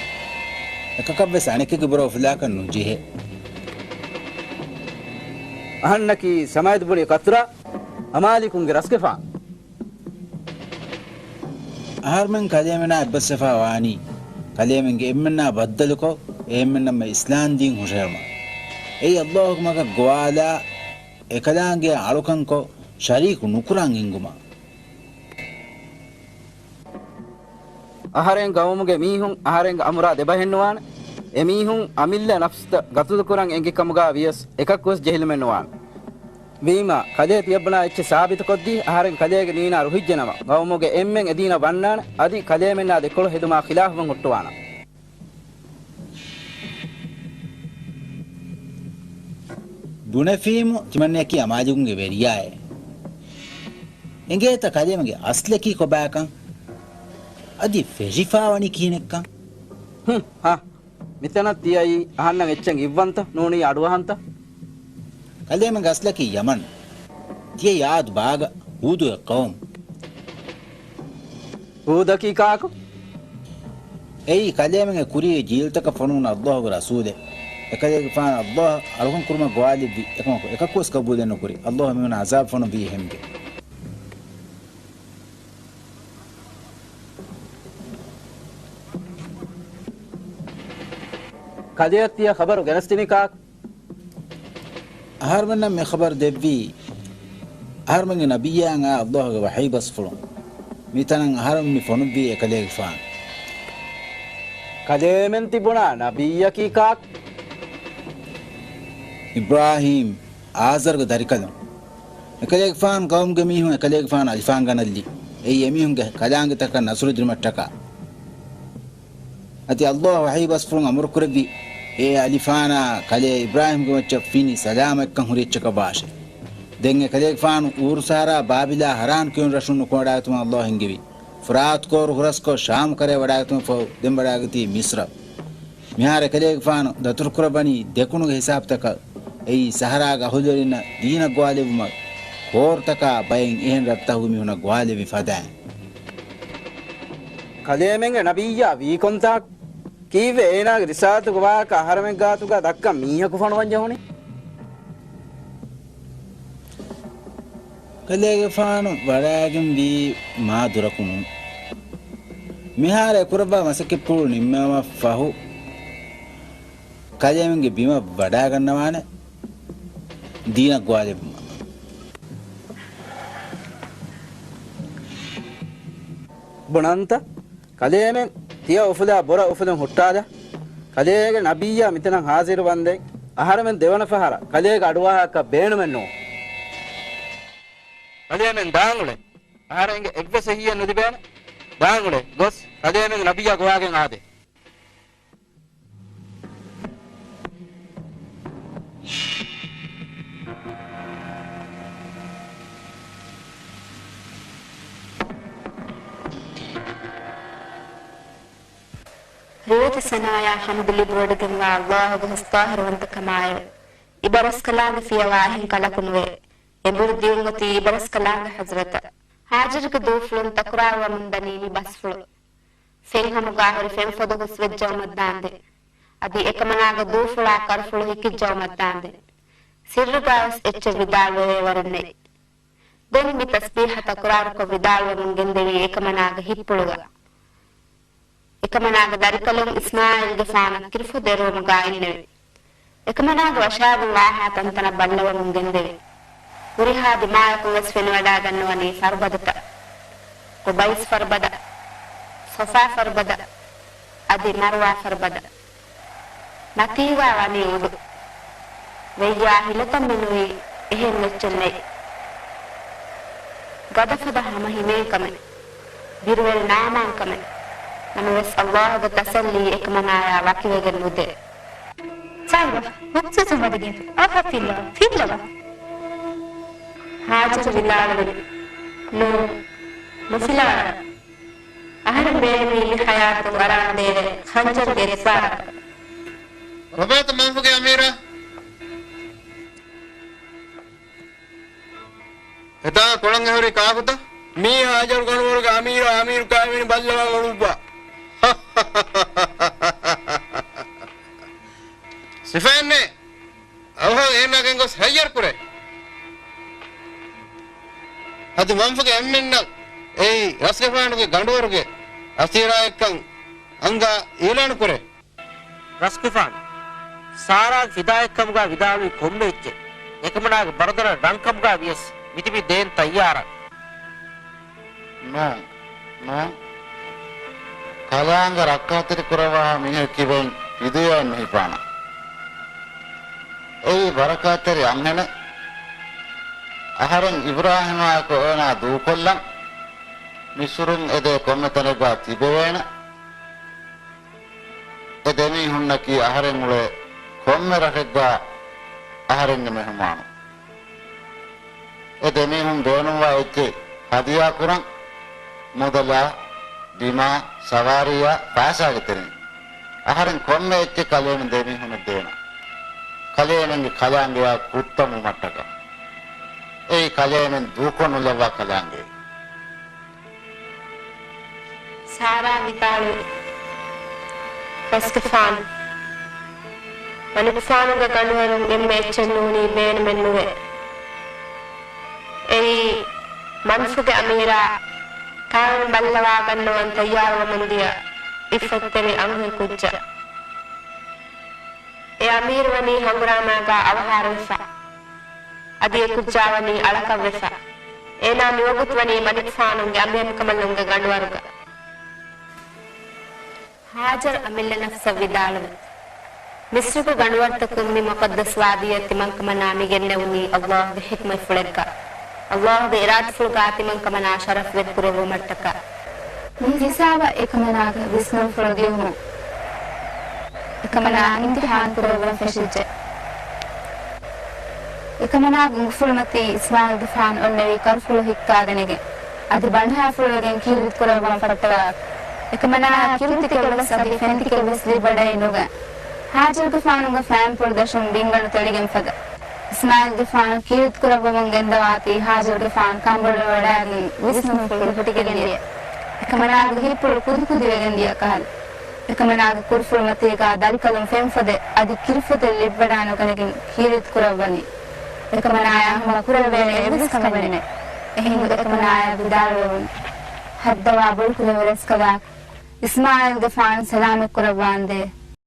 އެކަކަށްވެސް އަނެކެއްގެ ބުރަ އުފުލާކަށް ނުޖެހޭ. އަހަންނަކީ ސަމާއިދު ބުނި ކަތުރާ އަމާލިކުންގެ ރަސްގެފާނު. އަހަރުމެން ކަލޭމެނާ އެއްބަސްވެފާ ވާނީ، ކަލޭމެންގެ އެންމެންނާ ބައްދަލުކޮށް، އެ އެންމެންނަށްމެ އިސްލާމް ދީން ހުށަހެޅުމަށް. އެއީ އައްލާހުގެ މަގަށް ގޮވާލާ، އެކަލާނގެއާ އަޅުކަންކޮށް، ޝަރީކު ނުކުރަން އެންގުމަށް. އަހަރެން ގައުމުގެ މީހުން އަހަރެންގެ އަމުރާ ދެބަހެއްނުވާނެ. އެމީހުން އަމިއްލަ ނަފްސްތައް ގަތުލުކުރަން އެނގި ކަމުގާ ވިޔަސް އެކަކުވެސް ޖެހިލުމެއްނުވާނެ. ވީމާ، ކަލޭ ތިޔަބުނާ އެއްޗެއް ސާބިތުކޮށްދީ، އަހަރެން ކަލޭގެ ނީނާ ރުހިއްޖެނަމަ، ގައުމުގެ އެންމެން އެދީނަށް ވަންނާނެ، އަދި ކަލޭމެންނާ ދެކޮޅު ހެދުމާ ޚިލާފުވަން ހުއްޓުވާނަން. ބުނެފީމު ތިމަންނަޔަކީ އަމާޒުގުންގެ ވެރިޔާއޭ. އެނގޭތަ ކަލޭމެންގެ އަސްލަކީ ކޮބާކަން؟ އަދި ފެށިފާވަނީ ކިހިނެއްކަން؟ ހުން، ހާ. މިތަނަށް ތިޔައީ އަހަންނަށް އެއްޗެއް އިއްވަންތަ؟ ނޫނީ އަޑުއަހަންތަ؟ ކަލޭމެންގެ އަސްލަކީ ޔަމަން. ތިޔަ ޔާދު ބާގަ ހޫދުގެ ޤައުމު. ހޫދަކީ ކާކު؟ އެއީ ކަލޭމެންގެ ކުރީގެ ޖީލްތަކަށް ފޮނުވުނު އައްލާހުގެ ރަސޫލެއް. އެކަލޭގެފާނު އައްލާހު އަޅުކަން ކުރުމަށް ގޮވާލެއްވި އެކަމަކު، އެކަކުވެސް ޤަބޫލެއްނުކުރި. އައްލާހު މީހުންނަށް ޢަޒާބު ފޮނުއްވީ އެހެންގެ. ކަލެޔަށް ތިޔަ ޚަބަރު ގެނެސްދިނީ ކާކު؟ އަހަރުމެންނަށް މި ޚަބަރު ދެއްވީ، އަހަރުމެންގެ ނަބިއްޔާއަށް އާ އައްލާހުގެ ވަޙީ ބަސްފުޅުން. މިތަނަށް އަހަރުމެން މި ފޮނުއްވީ އެކަލޭގެފާނު. ކަލޭމެން ތިބުނާ ނަބިއްޔަކީ ކާކު؟ އިބްރާހީމް، އާޒަރުގެ ދަރިކަލުން. އެކަލޭގެފާނު ޤައުމުގެ މީހުން އެކަލޭގެފާނު އަލިފާން ގަނައްލި. އެއީ އެމީހުންގެ ކަލާނގެތަކަށް ނަޞްރު ދިނުމަށްޓަކާ. އަދި އައްލާހު ވަޙީ ބަސްފުޅުން އަމުރުކުރެއްވި، އެ އަލިފާނާ ކަލޭ އިބްރާހީމްގެ މައްޗަށް ފިނި ސަލާމަތްކަން ހުރި އެއްޗަކަށް ވާށޭ. ދެން އެކަލޭގެފާނު އޫރު ސަހަރާ ބާބިލާ ހަރާން ކިޔުނު ރަށުން ނުކުމެވަޑައިގަތުމަށް އައްލާހު އެންގެވި. ފުރާތު ކޯރު ހުރަސްކޮށް، ޝާމު ކަރައި ވަޑައިގަތުމަށް ފަހު، ދެން ވަޑައިގަތީ މިޞްރަށް. މިހާރު އެކަލޭގެފާނު ދަތުރުކުރައްވަނީ ދެކުނުގެ ހިސާބުތަކަށް. އެއީ، ސަހަރާގެ އަހުލުވެރިންނަށް ދީނަށް ގޮވާލެއްވުމަށް ކޯރުތަކާ ބައެއް އެހެން ރަށްތަކުގެ މީހުންނަށް ގޮވާލެއްވި ފަދައިން. ކަލޭމެންގެ ނަބިއްޔާ ވީ ކޮންތާކު؟ ކީއްވެ އޭނާގެ ރިސާލަތުގެ ވާހަކަ އަހަރެމެން ގާތުގަ ދައްކަން މީހަކު ފޮނުވަން ޖެހުނީ؟ ކަލޭގެފާނު ވަޑައިގެން ވީ މާ ދުރަކު ނޫން. މިހާރު އެ ކުރައްވާ މަސައްކަތްޕުޅު ނިންމަވާ ފަހު، ކަލޭމެންގެ ބިމަށް ވަޑައިގަންނަވާނެ ދީނަށް ގޮވާލެއްވުމަށް. ބުނަންތަ؟ ކަލޭމެން ތިޔަ އުފުލާ ބުރަ އުފުލުން ހުއްޓާލާ. ކަލޭގެ ނަބިއްޔާ މިތަނަށް ހާޒިރު ވަންދެން އަހަރެމެން ދެވަނަ ފަހަރަށް ކަލޭގެ އަޑުއަހާކަށް ބޭނުމެއް ނޫން. ކަލޭމެން ދާން އުޅޭ. އަހަރެންގެ އެއްވެސް އެހީއެއް ނުލިބޭނެ. ދާން އުޅޭ. ގޮސް ކަލޭމެން ނަބިއްޔާ ގޮވާގެން އާދޭ. ރުވެތި ސަނާޔާ ޙަމްދު ލިބިވަޑައިގެންވާ އައްލާހުގެ ހުސްޠާހިރުވަންތަކަމާއެވެ. އިބަރަސްކަލާނގެ ފިޔަވާ އެހެން ކަލަކު ނުވޭ. އެނބުރި ދިޔުން އޮތީ އިބަރަސްކަލާނގެ ޙަޟްރަތަށް. ހާޖިރުގެ ދޫފުޅުން ތަކުރާރުވަމުން ދަނީ މި ބަސްފުޅު. ފެން ހަމުގާ ހުރި ފެންފޮދު ހުސްވެއްޖައުމަށްދާންދެން. އަދި އެކަމަނާގެ ދޫފުޅާ ކަރުފުޅު ހިކިއްޖައުމަށްދާންދެން. ސިއްރުގާވެސް އެއްޗެއް ވިދާޅުވެވޭ ވަރެއް ނެތް. ދެން މި ތަސްބީޙަ ތަކުރާރުކޮށް ވިދާޅުވަމުން ގެންދެވީ އެކަމަނާގެ ހިތްޕުޅުގަ. އެކަމަނާގެ ދަރިކަލުން އިސްމާޢީލްގެފާނަށް ކިރުފޮދެއް ރުވަމުގާ އިންނެވި. އެކަމަނާގެ ވަށާގެން ވާހާ ތަންތަނަށް ބައްލަވަމުން ގެންދެވި. ހުރިހާ ދިމާޔަކުން ވެސް ފެނިވަޑާގަންނަވަނީ ފަރުބަދަތައް. ޤުބައިސް ފަރުބަދަ، ޞަފާ ފަރުބަދަ، އަދި މަރުވާ ފަރުބަދަ. މަތީގާ ވަނީ އުޑު. ވެއްޔާ ހިލަތައް މެނުވީ އެހެން އެއްޗެއް ނެތް. ގަދަފަދަ ހަމަ ހިމޭން ކަމެއް، ބިރުވެރި ނާމާން ކަމެއް. ނަމަވެސް ﷲ ގެ ތަސައްލީ އެކަމަނާޔާ ވަކިވެގެން ނުދޭ. ސާހިބާ، މަޤްޞޫދު ވަދެގެން އަވަހަށް ފިއްލަވާ، ފިއްލަވާ. ހާޖަރު ވިދާޅުވި، ނޫން، ނުފިލާނަން. އަހަރެން ބޭނުމީ މި ޙަޔާތުން އަރާން ދޭވޭ ޚަންޖަރުގެ އެއްބާރަކަށް. ރޮބާތު މަންފުގެ އަމީރާ. ހެދާ ކޮޅަށް އެހުރީ ކާކުތަ؟ މީ ހާޖަރު ގަނޑުވަރުގެ އަމީރާ، އަމީރު ކާވެނި ބައްލަވާ އުޅުއްވާ. ސިފައެއްނެ. އަވަހަށް އޭނާ ގެންގޮސް ހައްޔަރު ކުރޭ. އަދި މަންފުގެ އެންމެންނަށް އެއީ ރަސްގެފާނުގެ ގަނޑުވަރުގެ އަސީރާއެއްކަން އަންގާ އިޢުލާނު ކުރޭ. ރަސްގެފާނު ސާރާގެ ފިދާއެއްކަމުގާ ވިދާޅުވި ކޮންމެ އެއްޗެއް އެކަމަނާގެ ބަރުދަރަށް ރަންކަމުގާ ވިޔަސް މިތިބީ ދޭން ތައްޔާރަށް. ނޫން، ނޫން. ކަލާނގެ ރައްކާތެރި ކުރައްވާ މީހެއް ކިބައިން އިދުޔައެއް ނުހިފާނަން. އެއީ ބަރަކާތްތެރި އަންހެނެއް. އަހަރެން އިބްރާހީމާއެކު އޭނާ ދޫކޮށްލަން މިސުރުން އެދޭ ކޮންމެ ތަނެއްގާ ތިބެވޭނެ. އެ ދެމީހުންނަކީ އަހަރެން އުޅޭ ކޮންމެ ރަށެއްގާ އަހަރެންގެ މެހުމާނު. އެ ދެމީހުން ބޭނުންވާ އެއްޗެއް ހަދިޔާ ކުރަން، މުދަލާ، ބިމާ، ސަވާރީއާ، ފައިސާގެ ތެރެއިން. އަހަރެން ކޮންމެ އެއްޗެއް ކަލޭމެން ދެމީހުނަށް ދޭނަން. ކަލޭމެންގެ ކަލާނގެއާ ކުއްތަންވުމަށްޓަކާ. އެއީ ކަލޭމެން ދޫކޮށް ނުލައްވާ ކަލާނގެއެއް. ސާރާ ވިދާޅުވި، ރަސްގެފާނު، މަނިކުފާނުގެ ގަނޑުވަރުން އެންމެ އެއްޗެއް ނޫނީ ބޭނުމެއް ނުވޭ. އެއީ މަންފުގެ އަމީރާ ކާވެނި ބައްލަވާގަންނަވަން ތައްޔާރުވަމުން ދިޔަ އިއްފަތްތެރި އަންހެން ކުއްޖެއް. އެ އަމީރު ވަނީ ހަނގުރާމާގާ އަވަހާރަވެފަ. އަދި އެ ކުއްޖާ ވަނީ އަޅަކަށްވެފަ. އޭނާ މިވަގުތު ވަނީ މަނިކުފާނުގެ އަނބިމަނިކަމަލުންގެ ގަނޑުވަރުގަ. ހާޖަރު އަމިއްލަ ނަފްސަށް ވިދާޅުވި، މިސްރުގެ ގަނޑުވަރުތަކުން މި މުޤައްދަސް ވާދީއަށް ތިމަންކަމަނާ މި ގެންނެވުނީ ﷲ ގެ ޙިކްމަތްފުޅެއްގަ. ﷲ ގެ އިރާދަފުޅުގާ ތިމަންކަމަނާ ޝަރަފްވެރި ކުރެއްވުމަށްޓަކާ. މި ހިސާބަށް އެކަމަނާގެ ވިސްނުންފުޅު ދިއުމުން އެކަމަނާ އިމްތިޙާން ކުރައްވަން ފެށިއްޖެ. އެކަމަނާގެ އުނގުފުޅުމަތީ އިސްމާޢީލްގެފާނު އޮންނެވީ ކަރުފުޅު ހިއްކާގެނެގެން، އަދި ބަނޑާފުޅުވެގެން ކީރިތި ކުރައްވަން ފައްޓަވާ. އެކަމަނާޔާ ކިރުތިކެއްވެސް އަދި ފެންތިކެއްވެސް ލިބިވަޑައެއް ނުގަން. ހާޖަރުގެފާނުގެ ފައިންޕުޅު ދަށުން ބިންގަނޑު ތެޅިގެން ފަދަ. އިސްމާޢީލްގެފާނު ކީރިތި ކުރައްވަމުން ގެންދަވާތީ ހާޖަރުގެފާނު ކަނބޮޑުވެވަޑައިގެން ވިސްނުންފުޅު ހުއްޓިގެން ދިޔަ. އެކަމަނާގެ ހިތްޕުޅު ކުދިކުދިވެގެން ދިޔަ ކަހަލަ. އެކަމަނާގެ ކުރުފުޅުމަތީގާ ދަރިކަލުން ފެންފޮދެއް އަދި ކިރުފޮދެއް ލިބިވަޑާނުގަނެގެން ކީރިތި ކުރައްވަނީ. އެކަމަނާޔާ ހަމަ ކުރެވޭނެ އެއްވެސް ކަމެއް ނެތް. އެހިނދު އެކަމަނާޔާ ވިދާޅުވެވުނު. ހައްދަވާ ބޮޑުކުރެވޭ ރަސްކަލާކޮ، އިސްމާޢީލްގެފާނު ސަލާމަތް ކުރައްވާނދޭ.